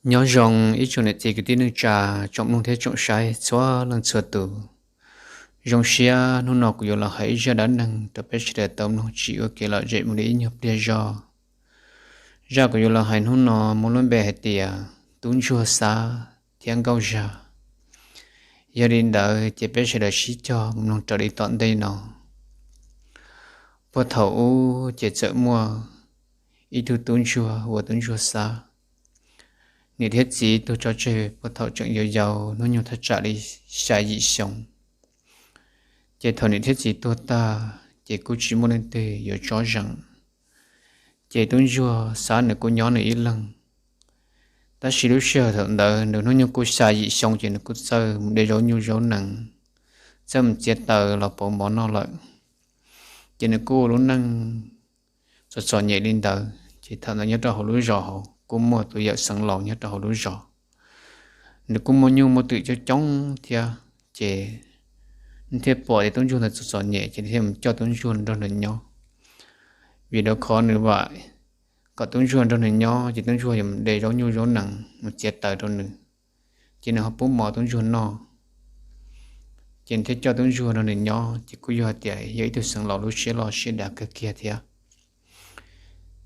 Nyob zoo ib tsoom niam txiv kwv tij neej tsa, tsoom mloog thiab tsoom saib txhua leej txhua tus. Zoo siab hnub no kuv yuav los hais ib zaj dab neeg rau peb sawv daws tau mloog tsim ua kev lom zem mus li ib nyuag pliag zog. Zaj kuv yuav los hais hnub no muaj lub npe hais tias Tub Ntsuag Xab thiab Nkauj Zag. Yog li ntawd ces peb sawv daws sib cog mloog raws li tom ntej no. Puag thaum ub ces txawm muaj ib tug tub ntsuag hu ua Tub Ntsuag Xab. Niam thiab txiv tuag tso tseg puag thaum tseem yau yau, hnub nyoog thaj tsam li xya yim xyoo. Ces thaum niam thiab txiv tuag tag ces kuj tsis muaj leej twg yuav tsob zeem. Ces Tub Ntsuag Xab nws kuj nyob nws ib leeg. Tab sis lub sij hawm thaum ntawd nws hnub nyoog kuj xya yim xyoo ces nws kuj txawj mus de zaub nyuj zaub nees, txawj mus txiav taws los pauv mov noj lawm. Ces nws kuj ua lub neej txom txom nyem li ntawd. Ces thaum ntawd nyob rau hauv lub zos hauv kuj muaj tus yawm xeev laus nyob rau hauv lub zos. Nws kuj muaj nyuj muaj twm coob coob thiab. Ces nws thiaj pom tias tub ntsuag ntawd txom txom nyem ces nws thiaj mus coj tub ntsuag nrog nws nyob. Vim rau qhov nws vam kom tub ntsuag nrog nws nyob ces tub ntsuag yuav mus de zaub nyuj zaub nees mus txiav taws rau nws, ces nws ho pub mov tub ntsuag noj. Ces nws thiaj coj tub ntsuag nrog nws nyob, ces kuj yog hais tias yog ib tug xeev laus lub siab loj siab dav kawg kiag thiab.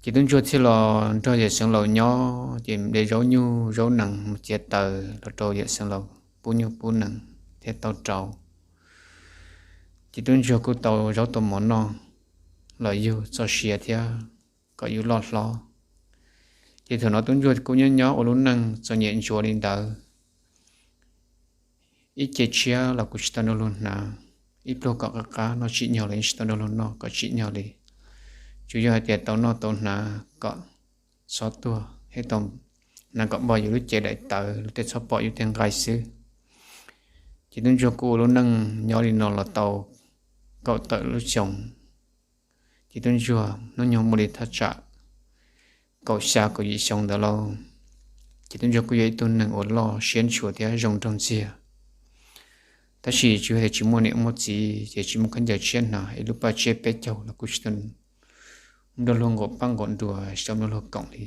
Ces tub ntsuag thiaj los nrog yawm xeev laus nyob, ces de zaub nyuj zaub nees mus txiav taws los rau yawm xeev laus pub nyuj pub nees thiab tau rau. Ces tub ntsuag kuj tau zaub tau mov noj los yug txoj sia thiab kom yus loj hlob. Ces thaum no tub ntsuag kuj nyob nyob ua lub neej txom nyem ntsuav li ntawd. Ib ce tshiab los kuj tsis tau nrog luag hnav, ib pluag kom qab qab noj tsim nyog los yeej tsis tau nrog luag noj kom tsim nyog li. Tsuas yog hais tias tau noj tau hnav kom txhob tuag thiab tau hnav kom npog yus lub cev daim tawv, luag thiaj txhob pom yus tej nqaij xwb. Ces tub ntsuag kuj ua lub neej nyob li no los tau kaum tawm lub xyoo. Ces tub ntsuag hnub nyoog muaj li thaj tsam kaum xya kaum yim xyoo ntawd lauj. Ces tub ntsuag kuj yog ib tug neeg uas loj siab ntshua thiab zoo nraug ntxiag. Tab sis tsuas yog tias tsis muaj niam muaj txiv ces tsis muaj khaub ncaws tshiab hnav, ib lub paj tsiab peb caug los kuj tsis tau nrog luag nqaum pab nqaum nruas, tsis tau nrog luag koom li.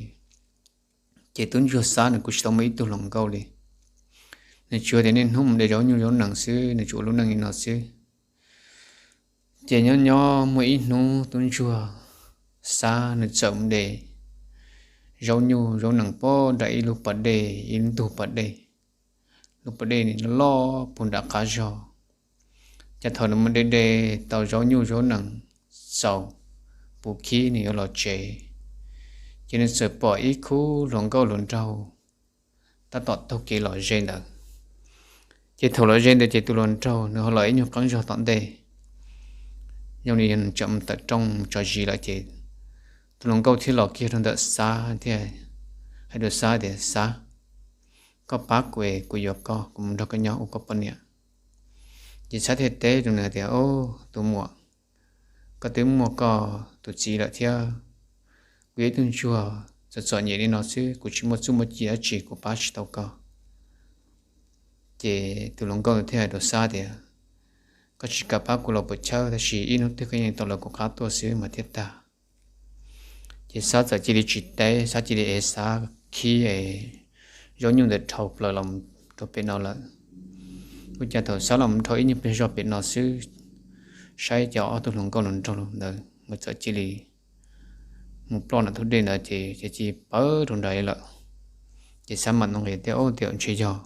Ces tub ntsuag Xab nws kuj tsis tau muaj ib tug hluas nkauj li. Nws tsuas tias niaj hnub mus de zaub nyuj zaub nees xwb, nws tsuas ua lub neej li no xwb. Ces nyob nyob muaj ib hnub tub ntsuag Xab nws txawm mus de zaub nyuj zaub nees puag nram ib lub pas dej, ib lub ntug pas dej. Lub pas dej loj puag nram qab zog. Ces thaum nws mus de de tau zaub nyuj zaub nees txaus puv khib nws yuav los tsev, ces nws txawm pom ib khub hluas nkauj hluas nraug tab tom taug kev los ze ntawd. Ces thaum los ze ntawd ces tus hluas nraug nws ho los ib nyuag qeeb zog tom ntej, zoo li yog nws tseem mus tawm rooj mus tso zis lawm ces tus hluas nkauj thiaj los kiag rau ntawm Xab thiab hais rau Xab tias, Xab, koj pab kuv es kuv yuav koj, kuv mus nrog koj nyob ua koj poj niam. Ces Xab thiaj teb rau nws hais tias, Au, tus muam, koj twb muaj koj tus txiv lawm thiab, kuv yog ib tug ntsuag txom txom nyem li no xwb, kuv tsis muaj txuj muaj ci dab tsi kuv pab tsis tau koj. Ces tus hluas nkauj thiaj hais rau Xab tias, Koj tsis kam pab kuv los puas chawj, tab sis ib hnub twg koj yeej tau lawv kuv qab tuaj xwb mas thiaj tag. Ces Xab txawm cia li tsis teb, Xab cia li ev Xab khib es zaub nyuj ntawd dhau plaws los rau pem no lawm. Ua cas thaum Xab los mus dhau ib nyuag pliag zog pem no xwb, saib cov ob tug hluas nkauj hluas nraug ntawd nkawd txawm cia li mus ploj nram ntug dej ntawd ces ces cia li pawv rau nrad li lawm. Ces Xab mam nqis tias, Au, tiam ntshe yog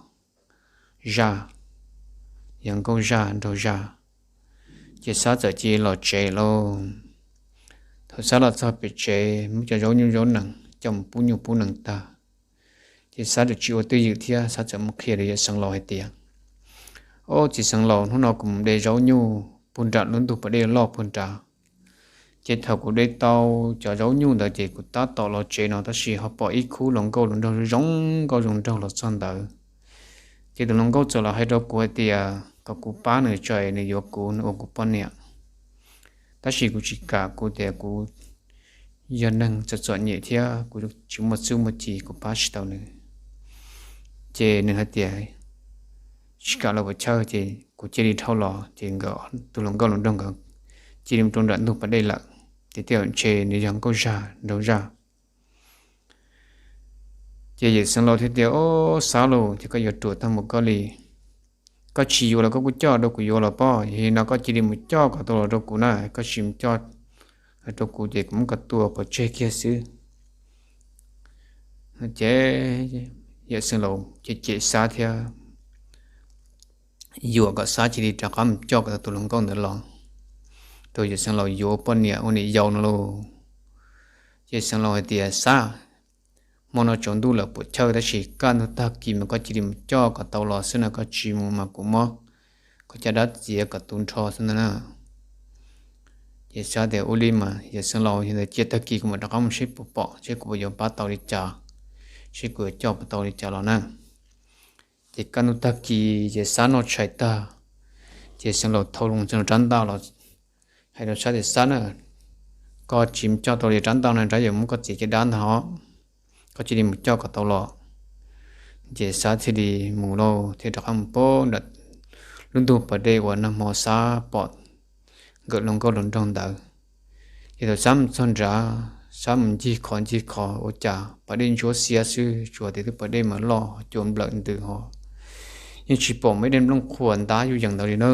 zaj, yog nkauj zaj nraug zaj. Ces Xab txawm cia li los tsev lauj. Thaum Xab los txog pem tsev muab cov zaub nyuj zaub nees coj mus pub nyuj pub nees tag, ces Xab txawm tsis ua twj ywm thiab Xab txawm mus qhia rau yawm xeev laus hais tias, Au, txiv xeev laus, hnub no kuv mus de zaub nyuj puag nram lub ntug pas dej loj puag nrad. Ces thaum kuv de tau cov zaub nyuj ntawd ces kuv tab tom los tsev no tab sis ho pom ib khub hluas nkauj hluas nraug zoo nkauj zoo nraug los txog ntawd. Ces tus hluas nkauj txawm los hais rau kuv hais tias kom kuv pab nws tso es nws yuav kuv, nws ua kuv poj niam. Tab sis kuv tsis kam, kuv tias kuv yog neeg txom txom nyem thiab kuv tsis muaj txuj muaj ci, kuv pab tsis tau nws. Ces nws hais tias tsis kam los puas chawj, ces kuv cia li dhau los. Ces nkawd tus hluas nkauj hluas nraug nkawd cia li mus rau nram ntug pas dej lawm. Ces tej zaum ntshe nws yog nkauj zaj nraug zaj. Ces yawm Xeev Laus thiaj tias, Ob, Xab lauj, ces koj yuav ruam tag npaum koj li. Koj tsis yuav los koj kuj coj rau kuv yuav los pob, yog li no koj cia li mus coj kom tau los rau kuv na, koj tsis mus coj rau kuv ces kuv muab koj tua pov tseg kiag xwb. Ces yawm Xeev Laus ces cem Xab thiab yuam kom Xab cia li rov qab mus coj kom tau tus hluas nkauj ntawd los rau yawm Xeev Laus yuav ua poj niam ua niam yau no lauj. Ces Xeev Laus hais tias, Xab, hmo no tsaus ntuj lawm puas chawj, tab sis kaj ntug tag kis mas koj cia li mus coj kom tau los xwb no, koj tsis mus mas kuv muab koj caj dab txiav kom tu nrho xwb ntag na. Ces Xab tias, Ua li mas yawm Xeev Laus, yog ntawd cia tag kis kuv mam rov qab mus seb puas pom, seb kuv yuav pab tau li cas, seb kuv yuav coj puas tau li cas los na. Ces kaj ntug tag kis ces Xab noj tshais tag, ces Xeev Laus thau loo Xeev Laus rab ntaj los hais rau Xab tias, Xab na, koj tsis mus coj tau li rab ntaj no, rab yuav muab koj txiav caj dab ntag os, koj cia li mus coj kom tau los. Ces Xab thiaj li mus lauj, thiaj rov qab mus pab nram lub ntug pas dej uas nag hmo Xab pom nkawd hluas nkauj hluas nraug ntawd. Ces thaum Xab mus txog nrad, Xab mus ncig qhov ncig qhov ua cas pas dej ntsuab xiab xwb, tsuas tias lub pas dej mas loj cua nplawm ntws ho yeej tsis pom muaj ib daim nplooj qhuav ntab yuj yees ntawd li na.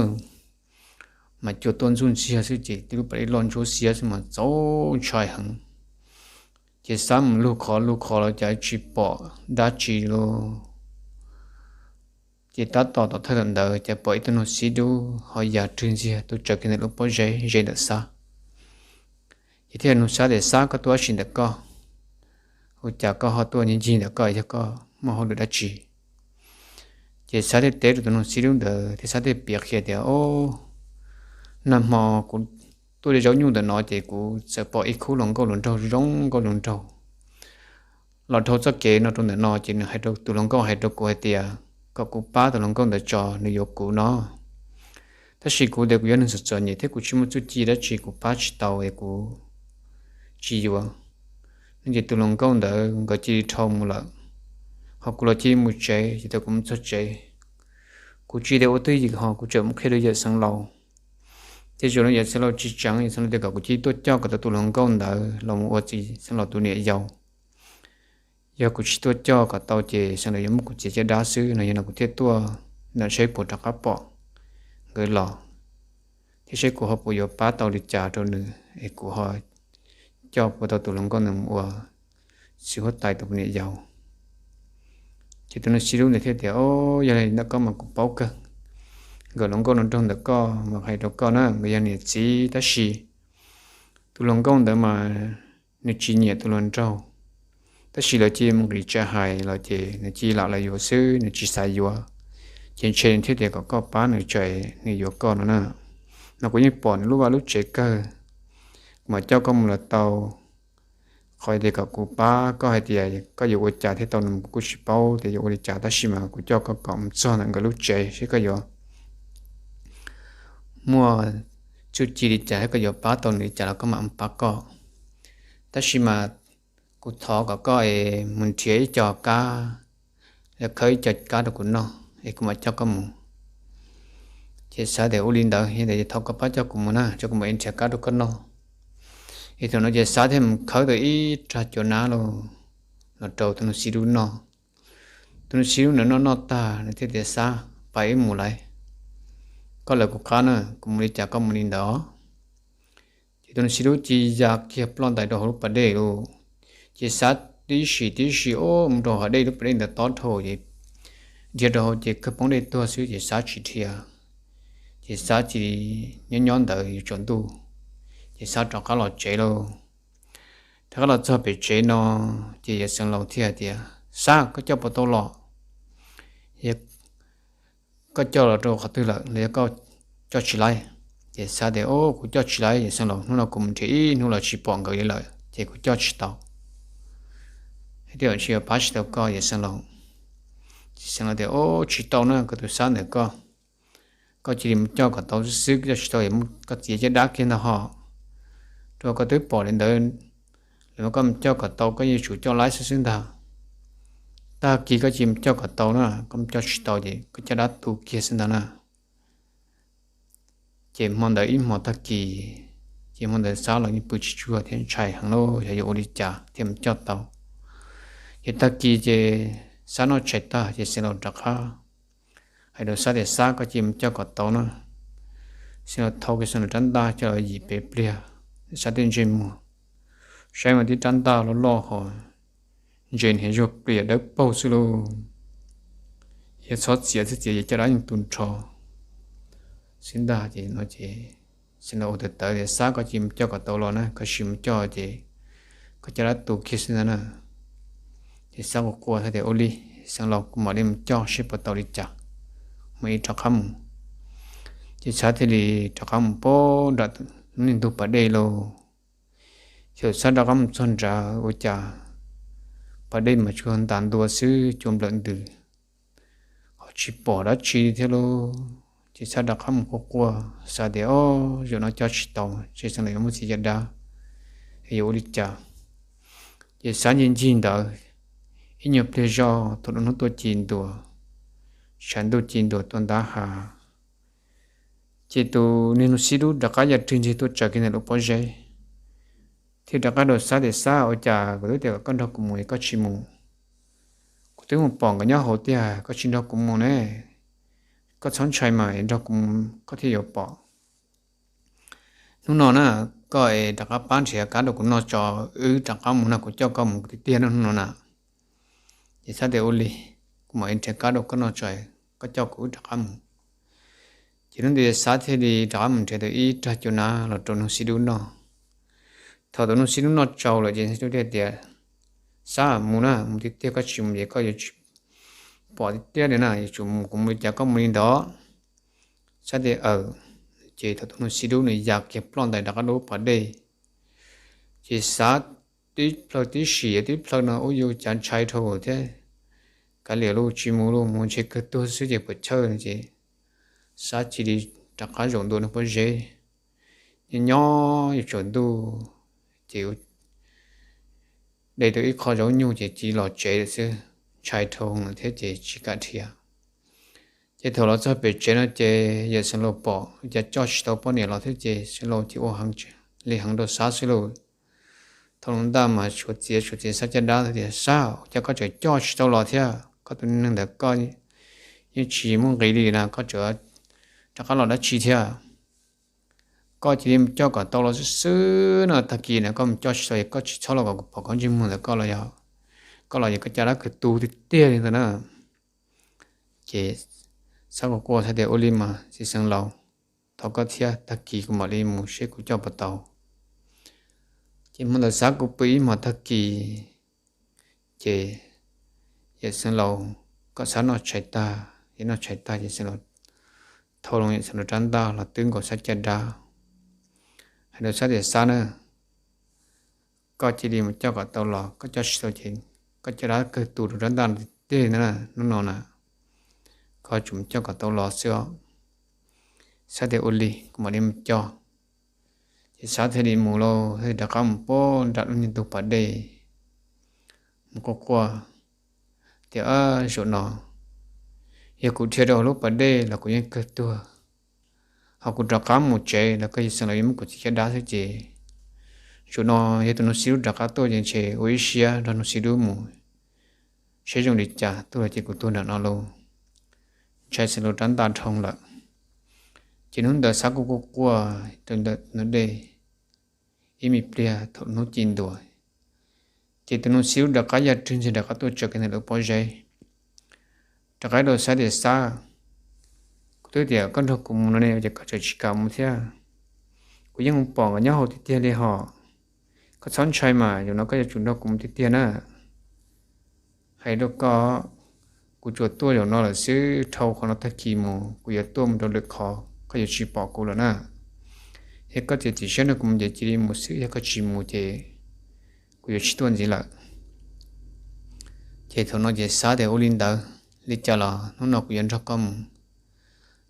Mas cua tuaj ntxuj ntxiag xwb ces lub pas dej loj ntsuab xiab xwb mas txaus ntshai heev. Ces Xab mus lug qhov lug qhov los cas tsis pom dab tsi lauj. Ces tab tom tom thawj tom ntawd cas pom ib tug noog xib dub ho ya rwg ntxiag tuaj tsaws kiag ntawm lub pob zeb ze ntawm Xab. Ces thiaj nug Xab tias, Xab, koj tuaj dab tsi ntawm koj? Ua cas koj ho tuaj ncig ncig ntawm koj, yog koj muaj hauj lwm dab tsi? Ces Xab thiaj teb rau tus noog xib dub ntawd thiab Xab thiaj piav qhia tias, Ob, nag hmo kuv tuaj de zaub nyuj ntawm no ces kuv txawm pom ib khub hluas nkauj hluas nraug zoo nkauj hluas nraug los dhau txoj kev no rau ntawm no, ces nws hais rau, tus hluas nkauj hais rau kuv hais tias kom kuv pab tus hluas nkauj ntawd tso, nws yuav kuv no. Tab sis kuv tias kuv yog neeg txom txom nyem thiab kuv tsis muaj txuj ci dab tsi, kuv pab tsis tau es kuv tsis yuav. No ces tus hluas nkauj ntawd nkawd cia li dhau mus lawm, ho kuv los cia li mus tsev. Ces thaum kuv mus txog tsev, kuv tsis tias ua twj ywm ho kuv tseem mus qhia rau yawm Xeev Laus. Ces zaum no yawm Xeev Laus tsis tseev, yawm Xeev Laus tias kom kuv cia li tuaj coj kom tau tus hluas nkauj ntawd los mus ua txiv Xeev Laus tus niam yau. Yog kuv tsis tuaj coj kom tau ces Xeev Laus yuav muab kuv txiav caj dab xwb no. Yog no kuv thiaj tuaj ntawm seb puas rov qab pom nkawd los, thiab seb kuv ho puas yuav pab tau li cas rau nws es kuv ho coj puas tau tus hluas nkauj ntawd mus ua txiv huab tais tus niam yau. Ces tus noog xib dub ntawd thiaj tias, Ob, yog li ntawm koj mas kuv paub kawg, nkawd hluas nkauj hluas nraug ntawm koj mas hais rau koj na, nkawd yog niam txiv, tab sis tus hluas nkauj ntawd mas nws tsis nyiam tus hluas nraug, tab sis lawv cia li mus nqis tsev hais los ces nws cia li lam lawv yuav xwb, nws tsis xav yuav. Ces ntshe nws thiaj tias kom koj pab nws tso nws yuav koj no na. No kuv yeej pom nws lub vaj lub tsev kawg, kuv mam coj koj mus los tau. Qhov tias kom kuv pab koj hais tias koj yuav ua cas thiaj tau nws kuv kuj tsis paub tias yuav ua li cas, tab sis mas kuv coj koj kom mus txog ntawm nkawd lub tsev seb koj yuav muaj txuj ci li cas thiab koj yuav pab tau nws li cas los koj mam mus pab koj. Tab sis mas kuv thov kom koj es mus nrhiav ib co kab, los khawb ib co kab rau kuv noj es kuv mam coj koj mus. Ces Xab tias, Ua li ntawd, yog ntawd ces thov koj pab coj kuv mus na, coj kuv mus es nrhiav kab rau koj noj. Es thaum no ces Xab thiaj mus khawb tau ib rag cua nab los rau tus noog xib dub noj. Tus noog xib dub ntawd noj noj tag nws thiaj tias, Xab, pab wb mus lauj, koj lawv kuv qab na, kuv mus li cas koj mus li ntawd. Ces tus noog xib dub cia li ya kiag ploj ntais rau hauv lub pas dej lawm. Ces Xab tib si tib si mus rau hauv dej, lub pas dej ntawd tob dhau ces dhia rau hauv ces kawg poob dej tuag xwb ces Xab tsis dhia. Ces Xab cia li nyob nyob ntawd yuav tsaus ntuj, ces Xab rov qab los tsev lauj. Rov qab los txog pem tsev no ces yawm Xeev Laus thiaj hais tias, Xab, koj coj puas tau los? Koj coj los rau qhov twg lawm los yog koj coj tsis laib? Ces Xab tias, Ob, kuv coj tsis laib yawm Xeev Laus, hnub no kuv mus nrhiav ib hnub los tsis pom nkawd li lawm ces kuv coj tsis tau. Hais tias, Tsis yog pab tsis tau koj yawm Xeev Laus. Ces Xeev Laus tias, Ob, tsis tau na, koj tus Xab ntawm koj, koj cia li mus coj kom tau xwb xwb, koj coj tsis tau es koj txiav caj dab kiag ntag ho. Rau qhov koj twb pom li ntawd, lawv muab koj mus coj kom tau koj yeej tsum coj laib xwb xwb ntag. Tag kis koj cia li mus coj kom tau na, koj mus coj tsis tau ces koj caj dab tu kiag xwb ntag na. Ces hmo ntawd ib hmo tag kis, ces hmo ntawd Xab los yeej pw tsis tsuag thiab ntshai heev lauj, xyov yuav ua li cas thiaj mus coj tau. Ces tag kis ces Xab noj tshais tag ces Xeev Laus rov qab hais rau Xab tias, Xab, koj cia li mus coj kom tau na. Xeev Laus thau kiag Xeev Laus rab ntaj coj los yim pes pliag, Xab thiaj ntsej muag saib mas tib rab ntaj loj loj ho ntses hniav zuag plias dawb paug xwb lauj. Yog txhob txiav thiab txiav ces caj dab yeej tu nrho xwb ntag. Ces no ces Xeev Laus ua tawv tawv tias, Xab, koj cia li mus coj kom tau los na, koj sim mus coj ces koj caj dab tu kiag xwb ntag na. Ces Xab quaj quaj thiab tias, Ua li, Xeev Laus, kuv mam li mus coj seb puas tau li cas, mam li rov qab mus. Ces Xab thiaj li rov qab mus pab nram lub niag ntug pas dej lauj. Thaum Xab rov qab mus txog nrad ua cas pas dej mas tsuas ntas ntua xwb, cua nplawm ntws, ho tsis pom dab tsi thiab lauj. Ces Xab rov qab mus quaj quaj, xav tias, Ob, zaum no coj tsis tau, ntshe Xeev Laus yuav muab txiav caj dab, yuav ua li cas? Ces Xab ncig ncig ntawd ib nyuag pliag zog, thaum lub hnub tuaj ci ntua, tshav ntuj ci ntua tuaj ntab hav, ces tus niag nus xib dub rov qab ya rwg ncig tuaj tsaws kiag ntawm lub pob zeb, thiaj rov qab rau Xab tias, Xab, ua cas kuv twb tias kom koj nrog kuv mus es koj tsis mus? Kuv twb mus pom nkawd nyob hauv tiag, koj tsis nrog kuv mus ne, koj txhob ntshai mas, nrog kuv mus koj thiaj yuav pom. Hnub no na, koj es rov qab pab nrhiav kab rau kuv noj tso, wb rov qab mus no, kuv coj koj mus tiag tiag no hnub no na. Ces Xab tias, Ua li, kuv mam li nrhiav kab rau koj noj tso, koj coj kuv wb rov qab mus. Ces hnub ntawd Xab thiaj li rov qab mus nrhiav tau ib rag cua nab los rau nus xib dub noj. Thaum tus nus xib dub noj tsau lawm ces nus xib dub thiaj tias, Xab, mus na, mus tiag tiag, koj tsis mus ces koj yuav tsis pom tiag tiag li na, yuav tsum mus, kuv mus li cas koj mus li ntawd. Xab tias, Aws. Ces thaum tus nus xib dub nws ya kiag ploj ntais rov qab lub pas dej, ces Xab tib plhaw tib sim, tib plhaw no ub yus cav ntshai dhau thiab, kav liam lauj, tsis mus lauj, mus ntshe kawg tuag xwb ces puas chawj no ces Xab cia li rov qab zaum ntua nws pob zeb, nyob nyob yuav tsaus ntuj ces de tau ib qho zaub nyuj ces cia li los tsev lawm xwb, ntshai dhau lawm thiab ces tsis kam dhia. Ces thaum los txog pem tsev no ces yawm Xeev Laus pom cas coj tsis tau poj niam los thiab ces Xeev Laus ces ua heev li heev rau Xab xwb lauj. Thau loo ntaj mas suav txiav suav txiav Xab caj dab tias, Xab, cas koj tseem coj tsis tau los thiab? Koj tus neeg ntawd koj yeej tsis muaj nqis li na, koj tseem rov qab los dab tsi thiab? Koj cia li mus coj kom tau los xwb xwb no, tag kis no koj mus coj tsis tau es koj tsis txhob los kom kuv pom koj ntsej muag ntawm koj los yog, koj los yog koj caj dab kawg tu tiag tiag li ntawd na. Ces Xab quaj quaj Xab tias, Ua li mas txiv Xeev Laus, thov koj thiab, tag kis kuv mam li mus seb kuv coj puas tau. Ces hmo ntawd Xab kuj pw ib hmos tag kis, ces yawm Xeev Laus kom Xab noj tshais tag, ces noj tshais tag ces Xeev Laus thau loo yawm Xeev Laus rab ntaj los twb nkaus Xab caj dab, hais rau Xab tias, Xab na, koj cia li mus coj kom tau los, koj coj tsis tau ces koj caj dab kawg tu rau rab ntaj tiag tiag ntawd na, hnub no na, koj tsum mus coj kom tau los xwb os. Xab tias, Ua li, kuv mam li mus coj. Ces Xab thiaj li mus lauj, thiaj li rov qab mus pab nram lub niag ntug pas dej, mus quaj quaj tias, Zaum no yog kuv dhia rau hauv lub pas dej los kuv yeej kawg tuag, ho kuv rov qab mus tsev los koj yawm Xeev Laus yuav muab kuv txiav caj dab xwb ces zaum no yog tus nus xib dub rov qab tuaj ces ntshe ua ib siab nrog nus xib dub mus seb zoo li cas, tuag los ces kuv tuag nram no lauj. Ntshai Xeev Laus rab ntaj dhau lawm. Ces hnub ntawd Xab kuj quaj quaj rau ntawm ntug dej ib me pliag thaum hnub ci ntua, ces tus nus xib dub rov qab ya rwg ntxig rov qab tuaj tsaws kiag ntawm lub pob zeb, rov qab rau Xab tias, Xab, kuv twb tias koj nrog kuv mus no ne, ua cas koj tseem tsis kam mus thiab? Kuv yeej mus pom nkawd nyob hauv tiag tiag li hos. Koj txhob ntshai mas, zaum no koj yuav tsum nrog kuv mus tiag tiag na. Hais rau koj, kuv tsuas tuaj zaum no lawm xwb, dhau qhov no tag kis mus kuv yuav tuaj mus rau lwm qhov, koj yuav tsis pom kuv lawm na. Yog koj txiav txim siab nrog kuv mus ces cia li mus xwb, yog koj tsis mus ces kuv yuav tsis tuaj ntxiv lawm. Ces thaum no ces Xab tias, Ua li ntawd, li cas los hnub no kuv yuav nrog koj mus,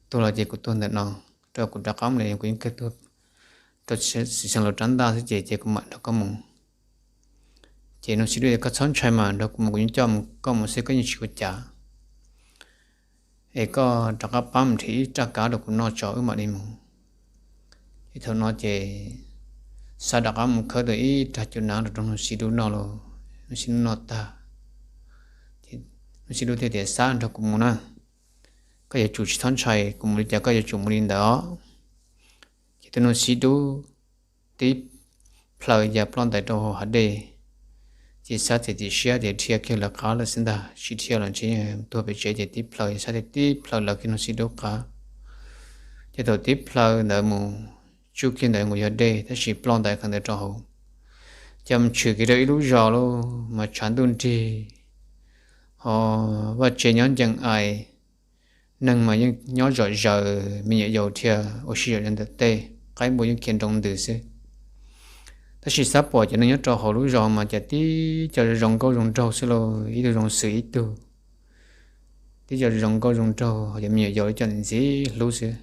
tuag los ces kuv tuag ntawm no, rau kuv rov qab mus los kuv yeej kawg tuag rau Xeev Laus rab ntaj xwb ces, ces kuv mam nrog koj mus. Ces nus xib dub tias, Koj txhob ntshai mas, nrog kuv mus kuv yeej coj koj mus xwb, koj yeej tsis ua cas. Es koj rov qab pab mus nrhiav ib raj kab rau kuv noj tso wb mam li mus. Ces thaum no ces Xab rov qab mus khawb tau ib rag cua nab rau nus xib dub noj lauj, nus xib dub noj tag, Nus Xib Dub thiaj tias, Xab, nrog kuv mus na, koj yuav tsum tsis txhob ntshai, kuv mus li cas koj yuav tsum mus li ntawd os. Ces tus nus Xib Dub tib plhaw ya ploj ntais rau hauv hav dej. Ces Xab txiav txim siab tias dhia kiag lawv qab lawm xwb ntag, tsis dhia los ntshe tuag pem tsev, ces tib plhaw, Xab thiaj tib plhaw lawv kiag nus Xib Dub qab. Ces thaum tib plhaw ntawd mus, tsuj kiag ntawd mus yog dej, tab sis ploj ntais qhov ntawd rau hauv, ces mus tshwm kiag rau ib lub zos lawm mas tshav ntuj nrig, ho vaj tse nyob ncees ais, neeg mas yeej nyob zom zaws, me nyuam yaus dhia ua si zom zaws ntawm tej, qaib npua yeej khiav nroo ntws xwb. Tab sis Xab pom cov neeg nyob rau hauv lub zos mas cas tib co zoo nkauj zoo nraug xwb lauj, ib tug zoo xws ib tug, tib co zoo nkauj zoo nraug, cov me nyuam yaus li cov ntxim hlub xwb.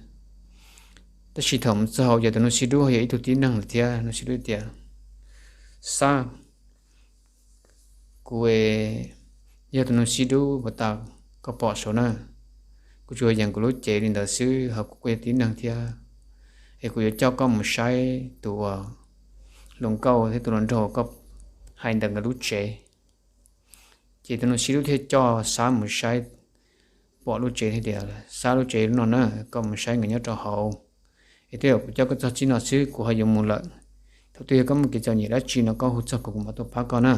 Tab sis thaum mus txog hauv ces tus nus Xib Dub yog ib tug tib neeg lawm thiab. Nus Xib Dub tias, Xab, kuv yog tus nus Xib Dub uas tas koj pom saud na, kuv tsuas yeem kuv lub cev li ntawd xwb, ho kuv kuj yog tib neeg thiab, es kuv yuav coj koj mus saib tus uas hluas nkauj thiab tus hluas nraug uas koj hais ntawm nkawd lub tsev. Ces tus nus Xib Dub thiaj coj Xab mus saib, pom lub tsev thiaj tias, Xab, lub tsev no na, koj mus saib nkawd nyob rau hauv, es tej zaum kuv coj koj txog txij no xwb kuv ho yuav mus lawm. Thaum twg yog koj muaj kev txom nyem dab tsi no koj hu txog kuv, kuv mam tuaj pab koj na.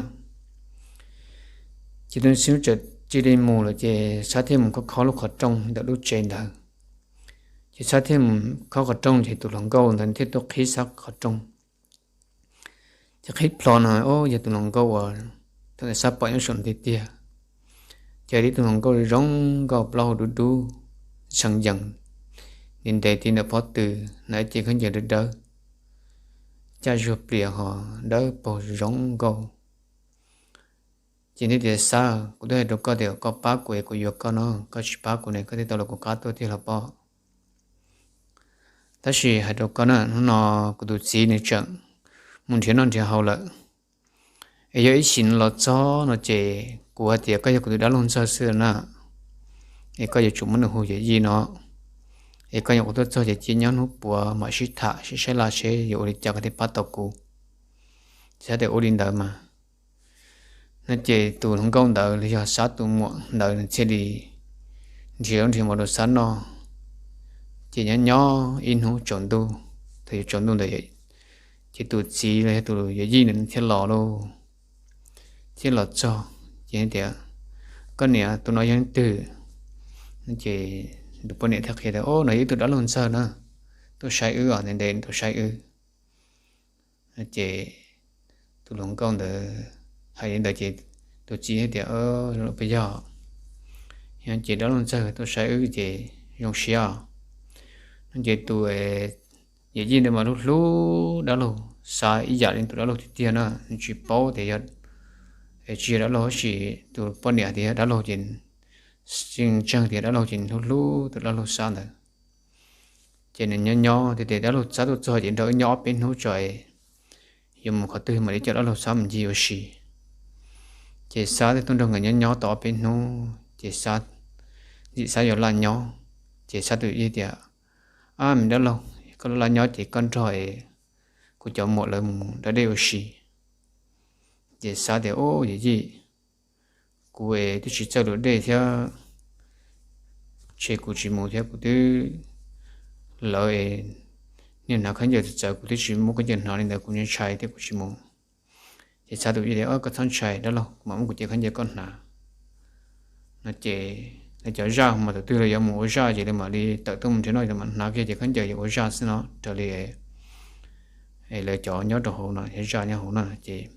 Ces tus nus Xib Dub txawm cia li mus lawm, ces Xab thiaj mus khob khob lub qhov rooj ntawm lub tsev ntawd. Ces Xab thiaj mus khob qhov rooj, ces tus hluas nkauj ntawd thiaj tuaj qhib Xab qhov rooj. Ces qhib plho no, o, yog tus hluas nkauj uas thaum ntawd Xab pom nyob saum tiag tiag. Ces tib tug hluas nkauj zoo nkauj plaub hau dub dub, txheem yees, nws ntev tiv ntawm pob tw, hnav cev khaub ncaws dawb dawb, caj zuag plias ho dawb paug zoo nkauj. Ces thiaj tias, Xab, kuv twb hais rau koj tias koj pab kuv es kuv yuav koj no, koj tsis pab kuv ne, koj thiaj tau los kuv qab tuaj tiag los pob. Tab sis hais rau koj na, hnub no kuv tus txiv nws tseem mus nrhiav noj nrhiav haus lawm. Es yog ib sim no los txog no ces kuv hais tias koj yog kuv tus dab laug ntxawg xwb na, es koj yuav tsum muab nws hu yawm yij no. Es koj nyuam qhuav tuaj txog ces cia nyob hnub puav mam sib tham sib saib laj seb yuav ua li cas koj thiaj pab tau kuv. Xab tias ua li ntawd mas. No ces tus hluas nkauj ntawd los yog Xab tus muam ntawd nws thiaj li nrhiav zaub nrhiav mov rau Xab noj. Ces nyob nyob ib hnub tsaus ntuj, thaum yuav tsaus ntuj ntawd, ces tus txiv los yog tus yawm yij ntawd thiaj los lauj. Thiaj los txog ces tias, Koj niam, tus no yog leej twg? Ces tus poj niam thiaj qhia tias, O, no yog ib tug dab laug ntxawg na, tuaj saib wb os, ntev ntev tuaj saib wb. Ces tus hluas nkauj ntawd hais li ntawd ces tus txiv thiaj tias, Peb yog, yog ces dab laug ntxawg tuaj saib wb ces zoo siab. No ces tus yawm yij ntawd mas hlub hlub dab laug Xab ib yam li tus dab laug tiag tiag na, nws tsis paub tias yog, tsis yog dab laug tab sis tus poj niam tias yog dab laug ces tseem ntseeg tias dab laug ces hlub hlub tus dab laug Xab ntawd. Ces nws nyob nyob tias, Dab laug Xab tuaj txog ces nrog wb nyob ob peb hnub tso, yuav mus qhov twg mam li coj dab laug Xab mus ncig ua si. Ces Xab thiaj tuaj nrog nkawd nyob nyob tau ob peb hnub ces Xab, ntxim Xab yuav laj nyob. Ces Xab tus yawm yij tias, Ab, me dab laug, koj laj laj nyob ces koj nrog kuv cov muam lawv mus da dej ua si. Ces Xab tias, Ub, yawm yij, kuv twb tsis txawj da dej thiab, ntshe kuv tsis mus thiab, kuv twb, lawv niag hnav khaub ncaws txawv txawv, kuv twb tsis muaj khaub ncaws hnav li ntawd, kuv ntshai thiab kuv tsis mus. Ces Xab tus yawm yij tias, Koj txhob ntshai dab laug, kuv mam muab kuv cev khaub ncaws koj hnav. No ces lawv cov zaj mas thaum twg lawv yuav mus ua zaj ces lawv mam li tawm tuaj mus nrhiav noj, lawv mam hnav kiag cev khaub ncaws yuav ua zaj xwb no, raws li lawv cov nyob rau hauv no, zaj nyob hauv no ces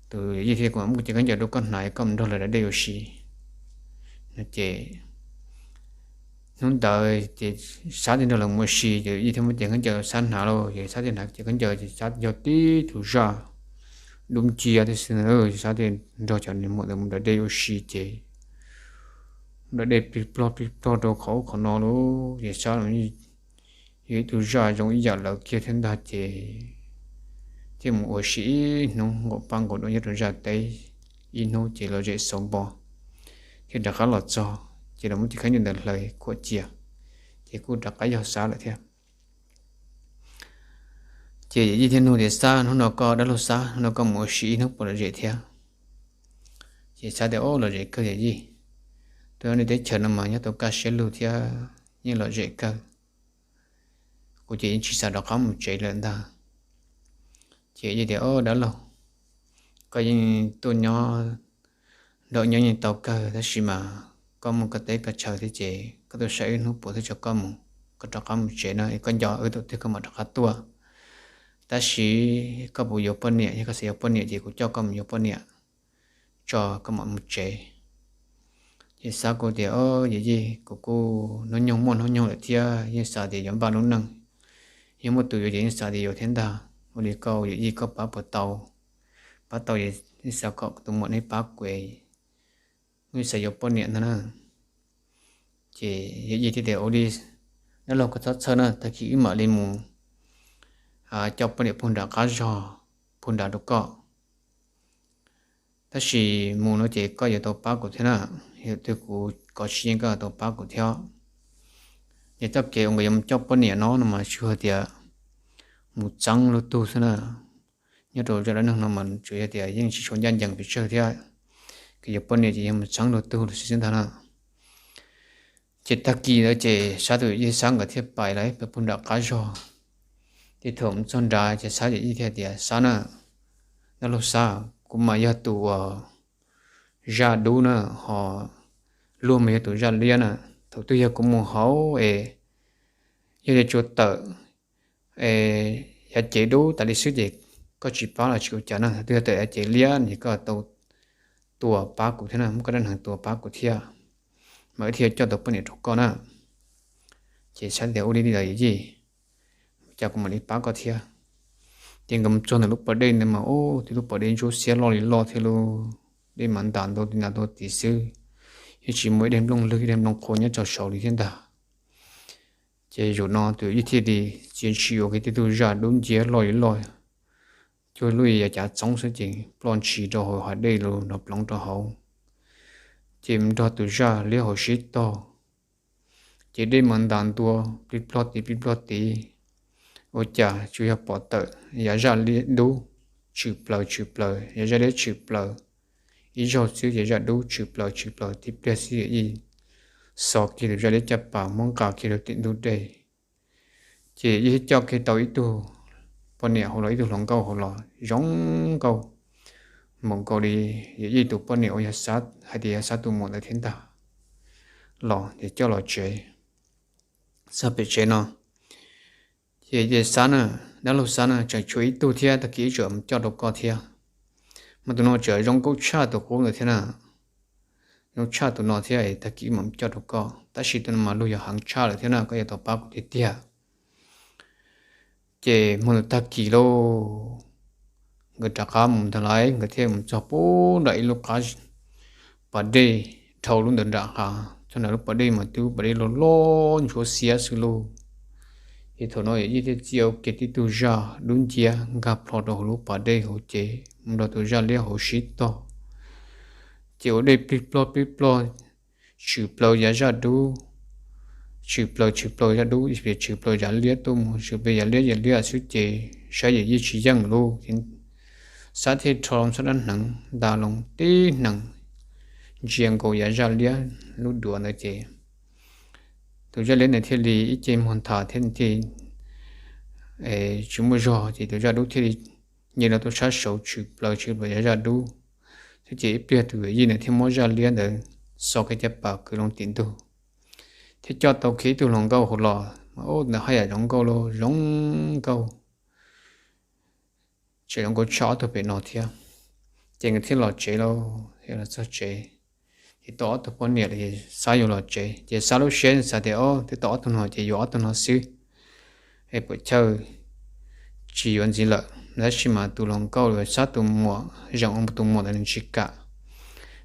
tus yawm yij thiaj, Kuv mam muab kuv cev khaub ncaws rau koj hnav, koj mus nrog lawv da dej ua si. No ces hnub ntawd ces Xab thiaj nrog lawv mus ua si, ces yawm yij thiaj muab cev khaub ncaws Xab hnav lauj, ces Xab thiaj hnav cev khaub ncaws ces Xab yog tib tug zaj dub ncia thiab xwb, Xab thiaj nrog cov niag muam ntawd mus da dej ua si ces da dej plig plog plig plog rau qhov ub qhov no lauj, ces Xab yog ib tug zaj zoo ib yam lawv kiag thiab ntag ces thiaj mus ua si ib hnub nkaum paj nkaum dua nyob rau zaj teb, ib hnub ces los zem xauv npo thiab rov qab los txog, ces los muab cev khaub ncaws ntawd hlawv khuam cia, ces kuj rov qab yog Xab lawm thiab. Ces yawm yij thiaj nug tias, Xab, hnub no koj, dab laug Xab, hnub no koj mus ua si ib hnub puas lom zem thiab? Ces xav tias, Ob, lom zem kawg yawm yij, tuaj nyob nej teb chaws no mas nyob tau kaj siab lug thiab yeej lom zem kawg. Kuv ces yeej tsis xav rov qab mus tsev lawm ntag. Ces yawm yij tias, Ob, dab laug, koj yeej tuaj nyob, nrog nyob yeej tau kawg, tab sis mas koj muaj koj teb koj chaw thiab ces koj tuaj saib wb hnub puas thiaj tso koj mus, koj rov qab mus tsev na, es koj nco wb thaum twg koj mam rov qab tuaj. Tab sis koj puas yuav poj niam? Yog koj xav yuav poj niam ces kuv coj koj mus yuav poj niam tso koj mam mus tsev. Ces xav kuv tias, Ob, yawm yij, kuv kuj hnub nyoog muaj hnub nyoog lawm thiab yeej xav tias yuav npaj lub neej, yog muaj tus yuav ces yeej xav tias yuav thiab ntag. Ua li koj yawm yij koj pab puas tau? Pab tau, yeej xav kom tus muam nej pab kuv, yeej xav yuav poj niam ntag na. Ces yawm yij thiaj tias, Ua li, dab laug koj txhob txhawj na, tag kis wb mam li mus coj poj niam puag nram qab zog, puag nrad rau koj. Tab sis mus no ces koj yuav tau pab kuv thiab na, yog twg kuv kov tsis yeej koj yuav tau pab kuv thiab. Ces txoj kev uas nkawd yuav mus coj poj niam no no mas tsuas hais tias mus txeeb luag tug xwb na. Nyob rau zaj dab neeg no mas tsuas yog tias yeej tsis tshua ncaj ncees pes tsawg thiab, kev yuav poj niam ces yog mus txeeb luag tug lawm xwb ntag na. Ces tag kis ntawd ces Xab tus yawm yij Xab nkawd thiaj pais lawm pem puag nram qab zog. Ces thaum mus txog nrad ces Xab yawm yij thiaj tias, Xab na, dab laug Xab, kuv mas yog tus uas zaj dub na, ho luag mas yog tus zaj liab na. Thaum twg yog kuv mus hauv es yog li tsuas tawm yav cev dub tas li xwb ces koj tsis pab los tsis ua cas na, thaum twg yog tawm yav cev liab ces koj tau tua pab kuv thiab na, muab koj rab hneev tua pab kuv thiab, mas wb thiaj coj tau poj niam rau koj na. Ces Xab tias, Ua li los yawm yij, cas kuv mam li pab koj thiab. Ces nkawd mus txog ntawm lub pas dej ntawd mas ub, tus lub pas dej ntsuab xiab loj li loj thiab lauj, dej mas ntas ntua tid ntas ntua tid xwb, yeej tsis muaj ib daim nplooj lwg ib daim nplooj qhuav nyob rau saud li thiab ntag. Ces zaum no tus yawm yij thiaj li txia ntshis ua kiag tib tug zaj dub nciab loj li loj, cuag lub yav cav txoob xwb ces ploj ntshis rau hauv hav dej los nrov ploov rau hauv. Ces mus nrog tus zaj liab hauv sib tog, ces dej mas ntas ntua plig plog tid plig plog tid. Ua cas tsuas yog pom tawm yav zaj liab dub tshwm plaws tshwm plaws, yav zaj liab tshwm plaws ib zaug xwb ces zaj dub tshwm plaws tshwm plaws tib pliag xwb yawm yij xo kiag tus zaj liab caj pas muab nqa kiag rau tim ntug dej. Ces yawm yij coj kiag tau ib tug poj niam hauv los, ib tug hluas nkauj hauv los zoo nkauj, npaum nkaus li yawm yij tus poj niam uas yog Xab hais tias yog Xab tus muam ntawd thiab ntag, los ces coj los tsev. Txog pem tsev no ces, ces Xab na, dab laug Xab na, tseem tshuav ib tug thiab, tag kis wb tseem mus coj rau koj thiab. Mas tus no tseem zoo nkauj tshaj tus qub ntawd thiab na, zoo tshaj tus no thiab, tag kis wb mam coj rau koj, tab sis tus no mas luag yog heev tshaj lawm thiab na, koj yuav tau pab kuv tiag tiag. Ces hmo ntawd tag kis lauj, nkawd rov qab mus ntag lauj, nkawd thiaj mus txog puag nram ib lub qab pas dej dhau lub ntawd nram hav, txog nram lub pas dej mas twb pas dej loj loj ntsuab xiab xwb lauj. Ces thaum no yawm yij thiaj txia ua kiag tib tug zaj dub nciab nkag plho rau hauv lub pas dej hauv ces mus nrog tus zaj liab hauv sib tog. Ces ua dej plig plog plig plog, tshwm plaws yav zaj dub, tshwm plaws tshwm plaws zaj dub, tshwm plaws yav liab tuaj mus, tshwm plaws yav liab yav liab xwb ces saib yawm yij tsis yeej lauj. Xab thiaj rho loo Xab rab hneev nta loo tib hneev ntsia nkaus yav zaj liab lub duav ntawd ces tus zaj liab ntawd thiaj li ib ce muag nthav thiab thiaj tsis muaj zog ces tus zaj dub thiaj li nce rau tuaj sab saud tshwm plaws tshwm plaws yav zaj dub xwb ces ib pliag tus yawm yij ntawd thiaj muab zaj liab ntawd xo kiag caj pas kwv loo tim ntug, thiab coj tau kiag ib tug hluas nkauj hauv los mas ub ntawd haj yam zoo nkauj lauj, zoo nkauj, tseem zoo nkauj tshaj ob tug pem no thiab. Ces nkawd thiaj los tsev lauj, thiaj los txog tsev, ces tau ob tug poj niam lawm, Xab yuav los tsev ces Xab lub siab xav tias, Ob, twb tau ob tug no ces yuav ob tug no xwb es puas chawj, tsis yuav ntxiv lawm. Tab sis mas tus hluas nkauj uas Xab tus muam, zeem ua tus muam ntawd nws tsis kam,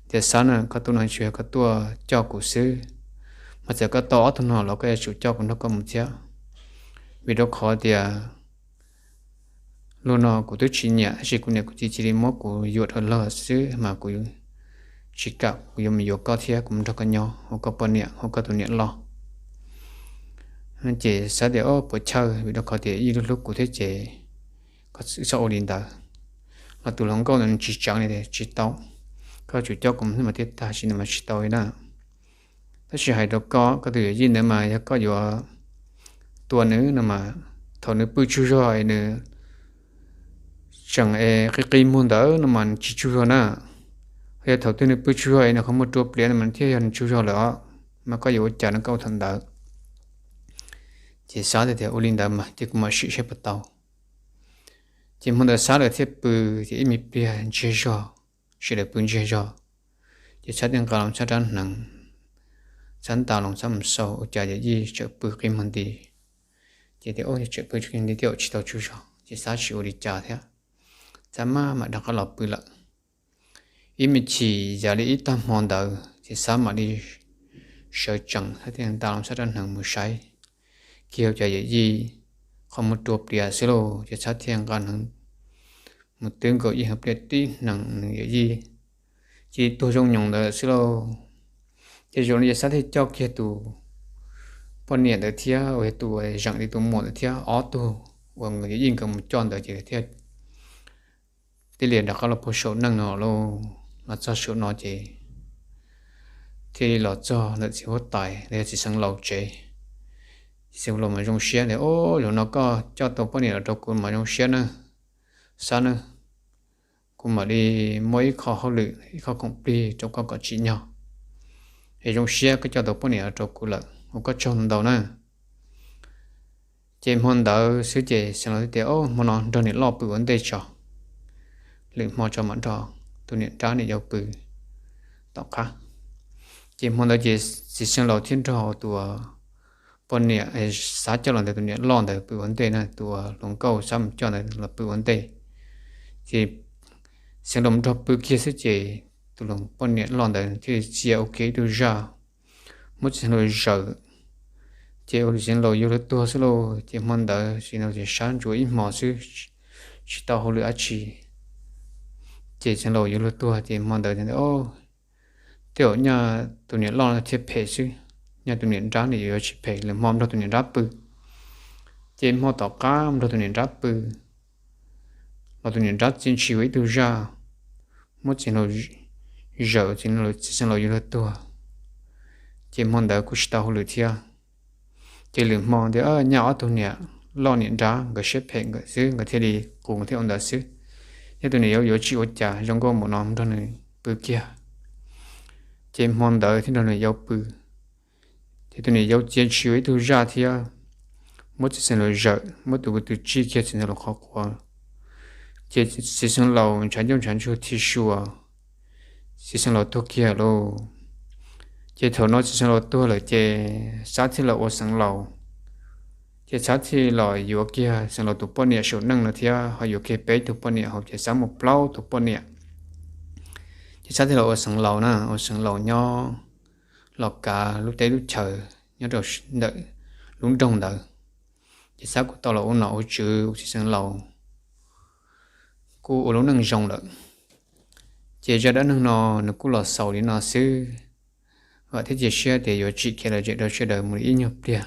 tias, Xab na, koj tuaj no tsuas yog koj tuaj coj kuv xwb, mas txawm koj tau ob tug no los koj yuav tsum coj kuv nrog koj mus thiab, vim rau qhov tias luag no kuv twb tsis nyiam, tab sis kuv niam kuv txiv cia li muab kuv yuam rau luag xwb mas kuv tsis kam, kuv yuav mus yuav koj thiab kuv mus nrog koj nyob ua koj poj niam, ua koj tus niam loj. Ces Xab tias, Ob, puas chawj, vim rau qhov tias yij hlub hlub kuv thiab ces koj txhob ua li ntawd. Los tus hluas nkauj ntawd nws tsis tseev li, Tsis tau, koj tsum coj kuv mus thiab mas thiaj tag, tsis li mas tsis tau li na. Tab sis hais rau koj, koj tus yawm yij ntawd mas yog koj yuav tua nws no mas, thaum nws pw tsaug zog es nws tseem qi qi muag ntawd no mas nws tsis tsaug zog na. Yog thaum twg nws pw tsaug zog es nws qhov muag rua pliav no mas thiaj yog nws tsaug zog lawm os, mas koj yuav ua cas no koj ua thaum ntawd. Ces Xab thiaj tias ua li ntawd mas ces kuv mam sim saib puas tau. Ces hmo ntawd Xab lawv thiaj pw, ces ib me pliag ntsiag zog, sawv daws pw ntsiag zog. Ces Xab thiaj nqa los Xab rab hneev, Xab nta los Xab mus xauj ua cas yawm yij tseem pw qi muag nti. Ces tias, Ub, yog tseem pw qi muag nti thiab tsis tau tsaug zog. Ces Xab tsis ua li cas thiab, Xab maj mam rov qab los pw lawm. Ib me chim yam li ib tag hmo ntawd ces Xab mam li sawv tsees, Xab thiaj nta los Xab rab hneev mus saib kiag ua cas yawm yij qhov muag rua pliav xwb lauj. Ces Xab thiaj nqa hneev mus twb nkaus ib hneev pliaj tib hneev nws yawm yij, cia li tuag zoo nyoos ntawd lawm xwb lauj. Ces zaum no ces Xab thiaj coj kiag tus poj niam ntawd thiab uas yog tus zeem li tus muam ntawd thiab ob tug uas yawm yij nkawd mus coj ntawd ces thiaj tib li rov qab los puag saum neej no lauj. Los txog saum no ces thiaj li los txog ntawm txiv huab tais los yog txiv xeev laus tsev. Txiv xeev laus mas zoo siab tias, Ub, zaum no koj coj tau poj niam los rau kuv mas zoo siab na, Xab na. Kuv mam li muab ib qho hauj lwm, ib qho khoom plig rau koj kom tsim nyog. Es zoo siab koj coj tau poj niam los rau kuv lawm, ua koj tsaug ntau na. Ces hmo ntawd xwb ces xeev laus thiaj tias, Hmo no nrog niam loj pw ua ntej tso, lwm hmo tso mam nrog tus niam nrab niam yau pw tom qab. Ces hmo ntawd ces txiv xeev laus thiaj nrog tus poj niam Xab coj los ntawd tus niam loj ntawd pw ua ntej na, tus hluas nkauj Xab mus coj ntawd los pw ua ntej. Ces xeev laus mus nrog pw kiag xwb ces tus poj niam loj ntawd thiaj li txia ua kiag ib tug zaj, muab txiv xeev laus zawm. Ces ua rau txiv xeev laus yuav luag tuag xwb lauj. Ces hmo ntawd txiv xeev laus ces sab ntsuav ib hmos xwb, tsis tau hauj lwm dab tsi. Ces txiv xeev laus yuav luag tuag ces hmo ntawd, Tej zaum nyaj tus niam loj no thiaj phem xwb, nyaj tus niam nrab nws yuav tsis phem, lwm hmo nrog tus niam nrab pw. Ces hmo tom qab nrog tus niam nrab pw los tus niam nrab txia ntshis ua ib tug zaj, muab txiv xeev laus zawm, txiv xeev laus yuav luag tuag. Ces hmo ntawd kuj tsis tau hauj lwm thiab. Ces lwm hmo tias nyaj ob tug niam loj niam nrab nkawd siab phem nkawd xwb, nkawd thiaj li qus thiab ua ntawd xwb. Yog tus niam yau yuav tsis ua cas, zoo nkauj npaum no nrog nws pw kiag. Ces hmo ntawd thiaj nrog nws yau pw. Ces tus niam yau txia ntshis ua ib tug zaj thiab, muab txiv xeev laus zawm, muab tus kwv tw tsij kiag txiv xeev laus qhov quav. Ces txiv xeev laus ntshav ncauj ntshav ntsug thim suas, txiv xeev laus tuag kiag lauj. Ces thaum no txiv xeev laus tuag lawm ces Xab thiaj los ua xeev laus. Ces Xab thiaj los yuav kiag xeev laus tus poj niam saum neej no thiab ho yuav kiag peb tug poj niam hauv, ces Xab muaj plaub tug poj niam. Ces Xab thiaj los ua xeev laus na, ua xeev laus nyob los kav lub teb lub chaws nyob rau ntawm lub nroog ntawd. Ces Xab kuj tau los ua nom ua tswv ua txiv xeev laus, kuj ua lub neej zoo lawm. Ces zaj dab neeg no nws kuj los xaus li no xwb. Vam thiab cia siab tias yuav tsim kev lom zem rau sawv daws mus li ib nyuag pliag.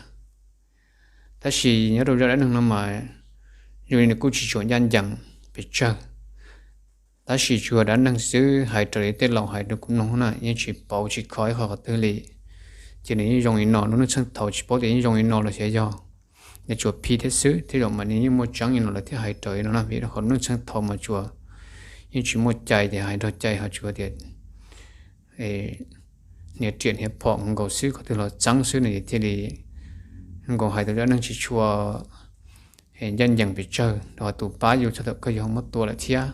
Tab sis nyob rau zaj dab neeg no mas zoo li nws kuj tsis tshua ncaj ncees pes tsawg. Tab sis tsuas yog dab neeg xwb, hais raws li tej laus hais rau kuv mloog na yeej tsis pauv tsis kho ib qho qhov twg li. Ces nws yeej zoo li no, lub neej txheej thaud tsis paub tias yeej zoo li no los xyov yog nws tsuas phim thiab xwb, tej zaum mas nws yeej muaj tseeb li no lawv thiaj hais raws li no na, vim rau qhov lub neej txheej thaud mas tsuas yeej tsis muaj cai tias hais nrog cai ho tsuas tias hniav riam hniav phom nkaus xwb, qhov twg los txeeb xwb no ces thiaj li nkaus hais tau zaj neeg tsis tshua ncaj ncees pes tsawg, rau qhov tus pab yus txog thaum kawg yus ho muab tua lawm thiab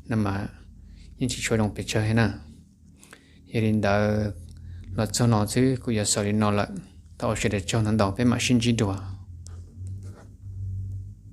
no mas yeej tsis tshua zoo pes tsawg thiab na. Yog li ntawd, los txog no xwb kuv yuav xaus li no lawm, thov ua sawv daws tsaug ntau ntau, peb mam sib ntsib dua.